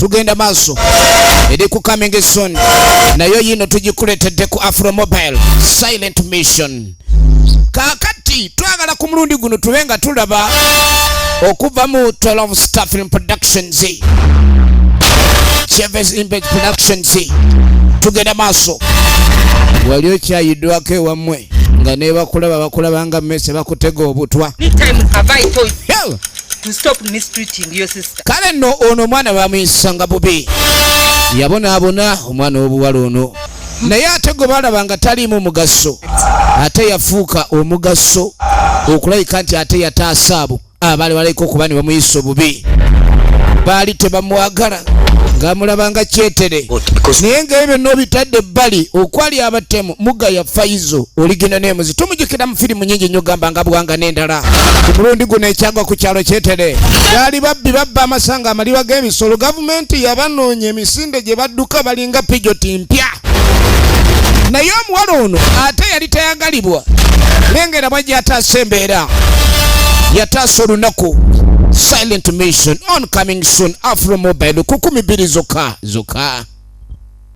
Tugenda maaso eri ku coming soon, nayo yino tugikuleetedde ku Afro Mobile, Silent Mission. Kaakati twagala ku mulundi guno tube nga tulaba okuva mu 12 Star Film Productions, Chavez Image Productions. Tugenda maaso. Wali okyayiddwako ewammwe nga nebakulaba bakulaba nga mmese, bakutega obutwa. Many times have I told you Hell! to stop mistreating your sister? Kale nno ono omwana bamuyisanga bubi, yabonaabona omwana w'obuwala ono, naye ate gwe balaba nga taliimu mugaso, ate yafuuka omugaso okulabika nti ate yataasa abo abaali balabika okuba ne bamuyisa obubi. Baali tebamwagala, ng'amulaba nga kyetere, naye ng'ebyo byonna obitadde ebbali okwali abatemu. Mugaya Faizo oligenda n'emuzi tumujjukira mu firimu nyingi nnyo, gamba nga Bwanga n'endala. Ku mulundi guno ekyagwa ku kyalo Kyetere, gaali babbi, babba amasanga, amaliba g'ebisolo. Gavumenti yabanoonya emisinde gye badduka, balinga pijoti mpya. Naye omuwala ono ate yali tayagalibwa, lengera bwajja ataasa embeera, yataasa olunaku. Silent Mission on coming soon, Afro Mobile, ku 12 zokka zokka.